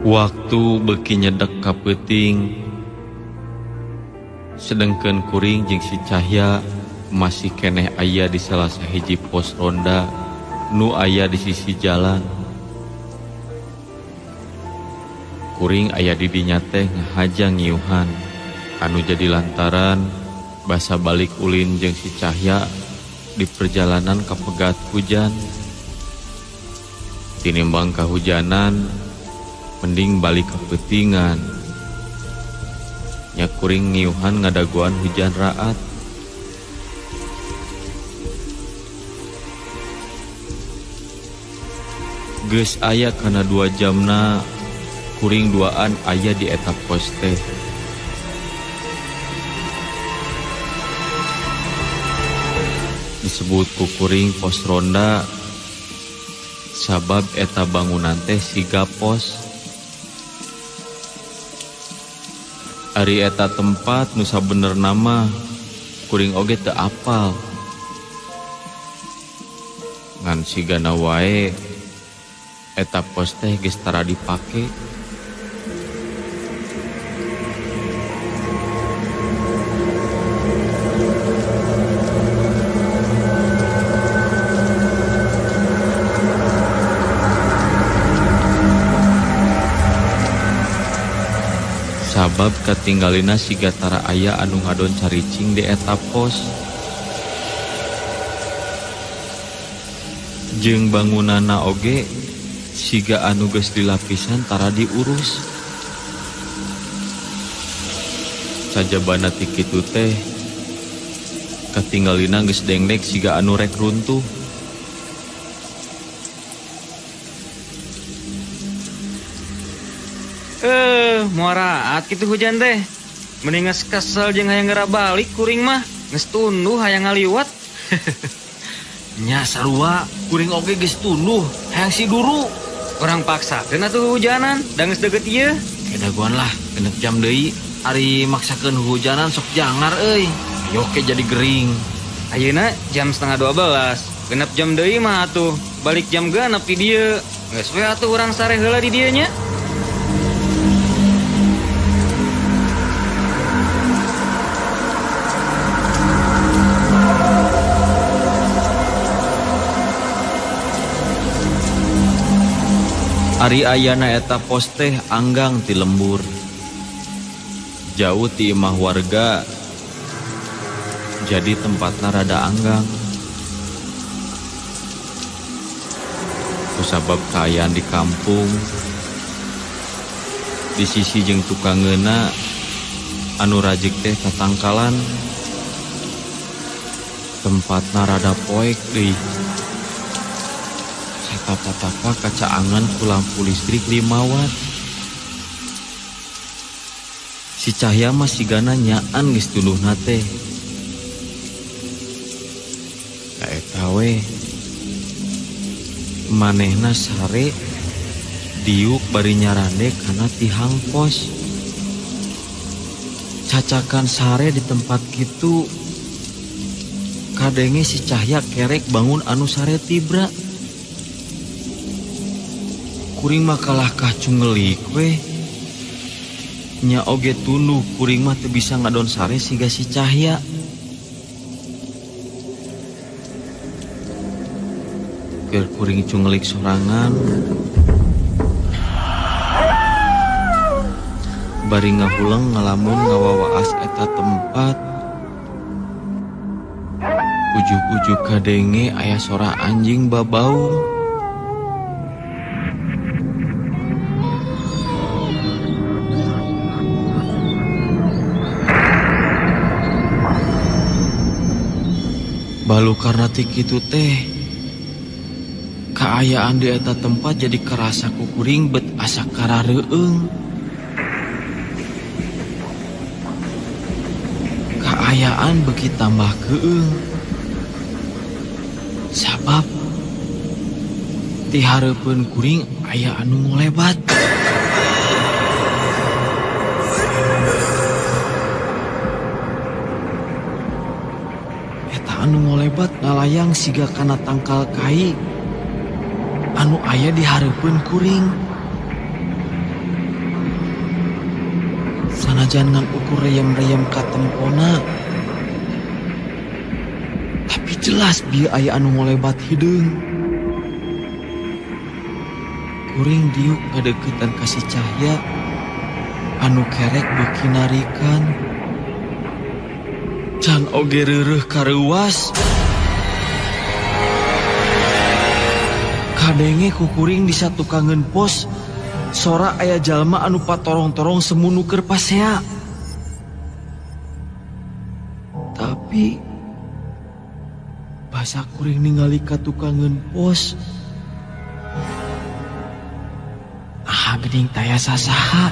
Waktu beuki nyedek ka peuting, sedengkeun kuring jeung si Cahya masih keneh aya di salah sahiji pos ronda nu aya di sisi jalan. Kuring aya di dinya teh ngahaja ngiuhan anu jadi lantaran basa balik ulin jeung si Cahya di perjalanan kapegat hujan. Tinimbang kahujanan mending balik ka peutingan. Nya kuring ngiuhan ngadagoan hujan raat. Geus aya kana 2 jamna kuring duaan aya di eta pos teh. Disebut ku kuring pos ronda sabab eta bangunan teh siga pos. Ari eta tempat nu sabenerna mah kuring oge teu apal. Ngan sigana wae eta pos teh geus tara dipake. Sabab katinggalina siga tara aya anu ngadon caricing di eta pos. Jeung bangunanna oge siga anu geus dilapisan tara diurus. Sajabana ti kitu teh katinggalina geus dengdek siga anu rek runtuh. Muaraat kitu hujan teh. Mending geus kesel jeung hayang geura balik kuring mah. Geus tunduh hayang ngaliwat. Nya sarua kuring oge geus tunduh hayang siduru. Urang paksakeun atuh hujanan da geus deukeut ieu. Kedagoan lah genep jam deui. Ari maksakeun hujanan sok jangar euy. Ayo ke jadi gering. Ayeuna jam 11:30. Genep jam deui mah atuh. Balik jam genep di dieu. Geus we atuh urang sare heula di dieu nya. Ari ayana eta pos teh anggang ti lembur. Jauh ti imah warga, jadi tempatna rada anggang. Kusabab kaayaan di kampung, di sisi jeung tukangeuna anu rajek teh tatangkalan, tempatna rada poek deui. Satapa-tapa kacaangan ku lampu listrik 5 watt. Si Cahya mah sigana nyaan geus tunduhna teh. Da eta we manehna sare diuk bari nyarande kana tihang pos. Cacakan sare di tempat kitu kadenge si Cahya kerek bangun anu sare tibra. Kuring mah kalah kacungelik we. Nya oge tunduh kuring mah teu bisa ngadon sare siga si Cahya. Keur kuring cungelik sorangan bari ngahuleng ngalamun ngawawaas eta tempat. Ujug-ujug kadenge aya sora anjing babaung. Balu karena ti kitu teh kaayaan di eta tempat jadi kerasa ku kuring bet asa karareueung. Kaayaan beuki tambah keueung. Sabab ti hareupeun kuring aya anu ngolebat. Anu ngolebat ngalayang siga kana tangkal kai anu aya di hareupeun kuring. Sanajan ngan ukur reyem-reyem katempona, tapi jelas bieu aya anu ngolebat hideung. Kuring diuk ngadeukeutan ka si Cahya anu kerek beuki narikan. Can oge reureuh kareuwas. Kadenge ku kuring di satukangeun pos, sora aya jalma anu patorong-torong semunu keur pasea. Tapi basa kuring ningali ka tukangeun pos, ah geuning taya sasaha.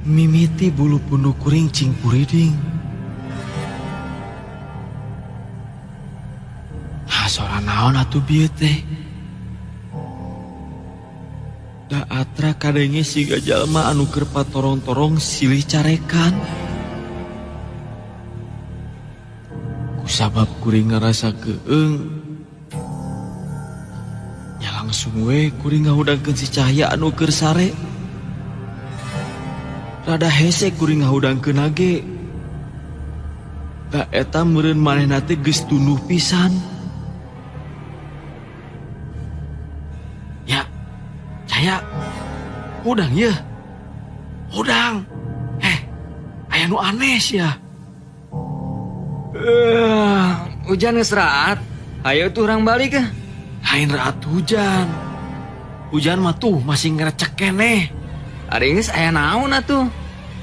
Mimiti bulu pundu kuring cing puriding. Nah, sora naon atuh bieu teh? Da atra kadenge siga jalma anu keur patorong-torong silih carekan. Kusabab kuring ngarasa keung, nya langsung we kuring ngahudangkeun si Cahya anu keur sare. Rada hese kuring ngahudangkeun age. Da eta meureun manehna teh geus tunduh pisan. Ya, Cahya, hudang ye. Hudang. Aya nu aneh sia. Hujan geus raat. Ayo tuh urang balik ah. Lain raat hujan. Hujan mah tuh masih ngerecek keneh. Ari geus aya naon atuh?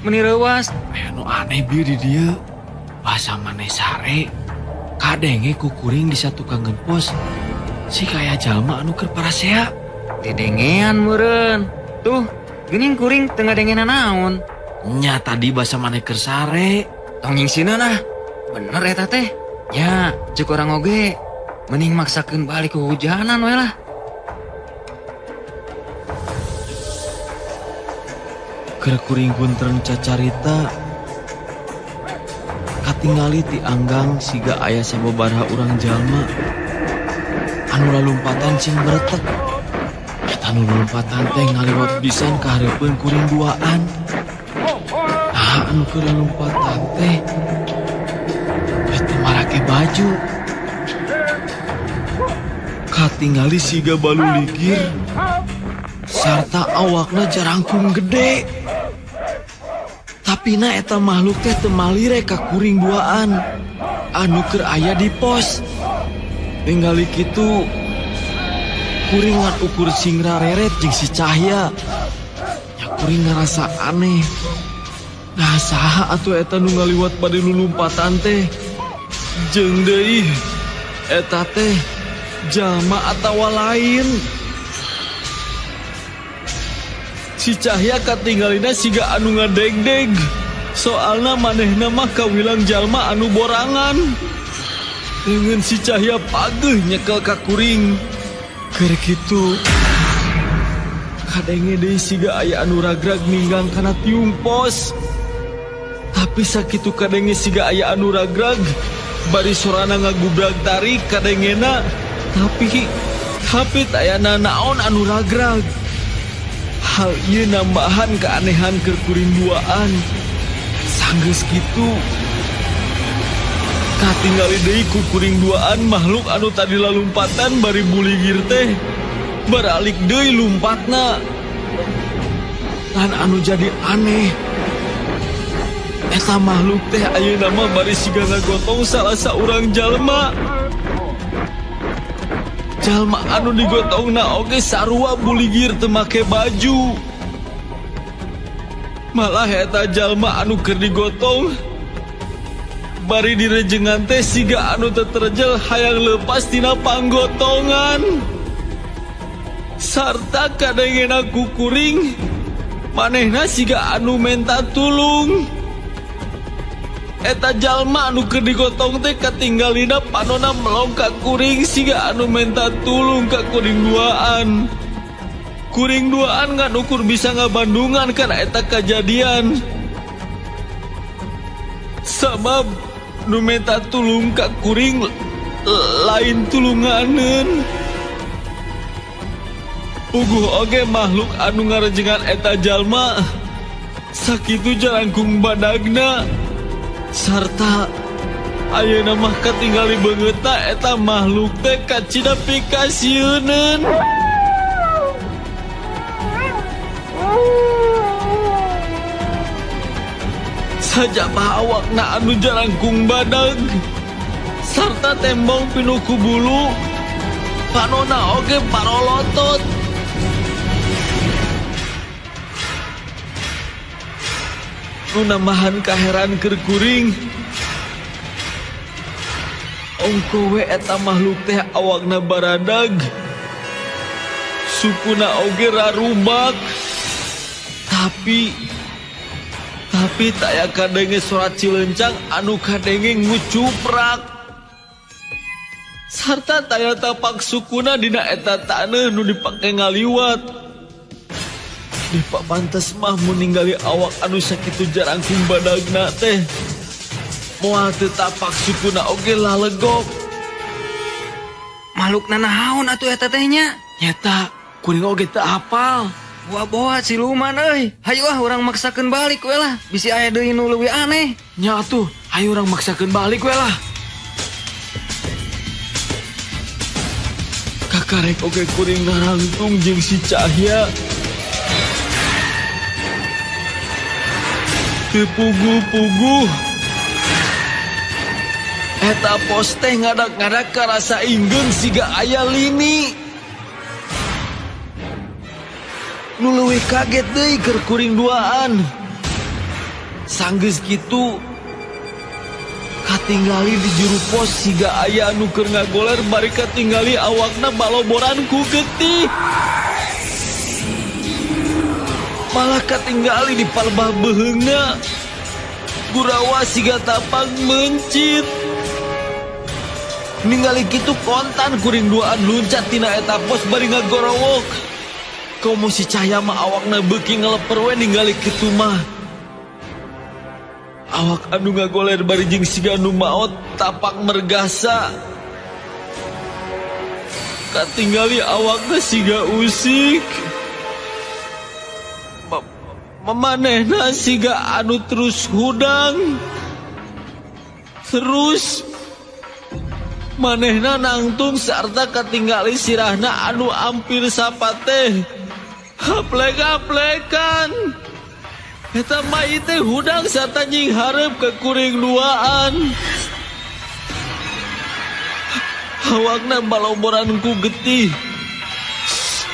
Meni reuas. Aya nu aneh bieu di dieu. Basa maneh sare. Kadenge ku kuring di satukangeun pos. Si kaya jalma anu keur parasea. Dedengean meureun. Tuh, geuning kuring teu ngadengenan naon. Nya tadi basa maneh keur sare. Tong nyingsineun ah. Bener eta teh. Ya, ceuk urang oge. Mending maksakeun balik ke hujanan we lah. Keur kuring guntreng cacarita, katingali ti anggang siga aya sababaraha urang jalma anu lalumpatan cing beretek. Eta nu lulumpatan teh ngaliwat pisan ka hareupeun kuring duaan. Nah, anu keur lalumpatan teh eta marake baju. Katingali siga baluligir sarta awakna jarangkung gede. Tapi na eta makhluk teh teu malire ka kuring duaan anu keur aya di pos. Ningali kitu kuring ngan ukur sing rareret jeung si Cahya. Nya kuring ngarasa aneh. Nah saha atuh eta nu ngaliwat bade lulumpatan teh? Jeung deui eta teh jalma atawa lain. Si Cahya katinggalina siga anu ngadegdeg. Soalna manehna mah kawilang jalma anu borangan. Dengan si Cahya pageuh nyekel ka kuring. Keur kitu kadenge deui siga aya anu ragrag ninggang kana tiung pos. Tapi sakitu kadenge siga aya anu ragrag bari sorana ngagubrag tarik kadengena. Tapi taya nanaon anu ragrag. Hal ieu nambahan keanehan keur kuring duaan. Sanggeus kitu katingali deui ku kuring duaan makhluk anu tadi lalumpatan bari buligir teh baralik deui lumpatna. Lan anu jadi aneh, eta makhluk teh ayeuna mah bari siga ngagotong salah saurang jalma. Jalma anu digotongna oge sarua buligir teu make baju. Malah eta jalma anu keur digotong bari direjengan teh siga anu teu terjel hayang leupas tina panggotongan. Sarta kadengena ku kuring manehna siga anu menta tulung. Eta jalma anu keur digotong teh katinggalina panona melong ka kuring siga anu menta tulung ka kuring duaan. Kuring duaan ngan ukur bisa ngabandungan kana eta kajadian. Sabab nu menta tulung ka kuring lain tulunganeun. Puguh oge makhluk anu ngarejengan eta jalma sakitu jarangkung badagna sarta ayeuna mah katingali beungeutna eta makhluk teh kacida pikasieuneun. Sajabah awakna anu jarangkung badag sarta tembong pinuh ku bulu, panona oge parolotot. Nu nambahan kaheran keur kuring, ongko we eta makhluk teh awakna baradag, sukuna oge rarubak, tapi taya kadenge suara cilencang anu kadenge ngucuprak sarta taya tapak sukuna dina eta taneuh nu dipake ngaliwat. Dipak pantes mah mun ningali awak anu sakitu jarangkung badagna teh moal teu tapak sukuna oge lalegok. Makhluk nanaon atuh eta teh nya? Nyeta kuring oge teu hafal. Boa-boa siluman euy. Hayu ah urang maksakeun balik we lah, bisi aya deui nu leuwih aneh. Nya atuh, hayu urang maksakeun balik we lah. Kakarek oge kuring narangtung jeung si Cahya. Teu puguh-puguh. Eta pos teh ngadak-ngadak karasa inggeung siga aya lini. Nu leuwih kaget deui keur kuring duaan. Sanggeus kitu katingali di juru pos siga aya anu keur ngagoler bari katingali awakna baloboran ku getih. Malah katingali di palebah beuheungna gurawa siga tapang mencit. Ningali kitu kontan kuring duaan luncat tina eta pos bari ngagorowok. Komo si Cahya mah awakna beuki ngeleper we ningali kitu mah. Awak anu ngagoler bari jeung siga anu maot tapak mergasa. Katingali awakna siga usik. Manehna siga anu terus hudang. Terus manehna nangtung sarta katingali sirahna anu ampir sapateh. Haplek-haplekan. Eta mayit teh hudang sarta nying hareup ke kuring duaan. Awakna balomboran ku getih.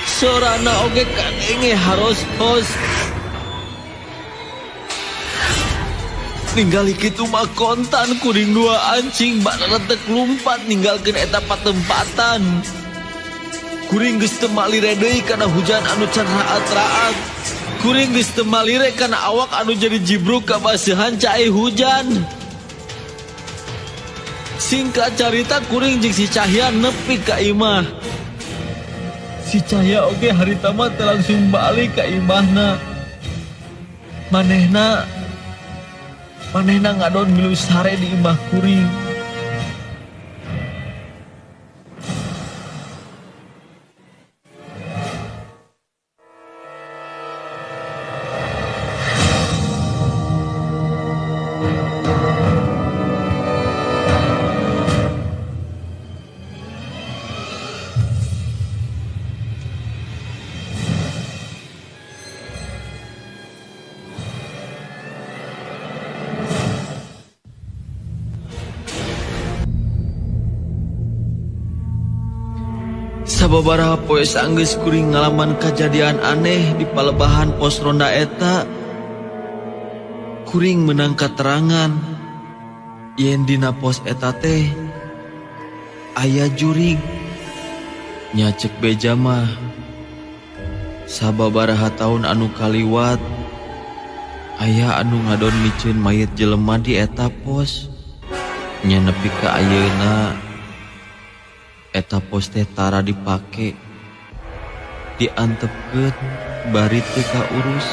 Sorana oge kadenge haros-hos. Ninggali kitu mah kontan kuring dua anjing bararetek lumpat ninggalkeun eta patempatan. Kuring geus teu malire deui kana hujan anu can raat-raat. Kuring geus teu malire kana awak anu jadi jibruk kabaseuhan cai hujan. Singkat carita kuring jeung si Cahya nepi ka imah. Si Cahya oge harita mah teu langsung balik ka imahna. Manehna ngadon milu sare di imah kuring. Sababaraha poe sanggeus kuring ngalaman kajadian aneh di palebahan pos ronda eta, kuring menang katerangan yen dina pos eta teh aya jurig. Nya cek beja mah sababaraha taun anu kaliwat aya anu ngadon miceun mayit jelema di eta pos. Nya nepi ka ayeuna eta pos teh tara dipake, diantepkeun bari teu kaurus.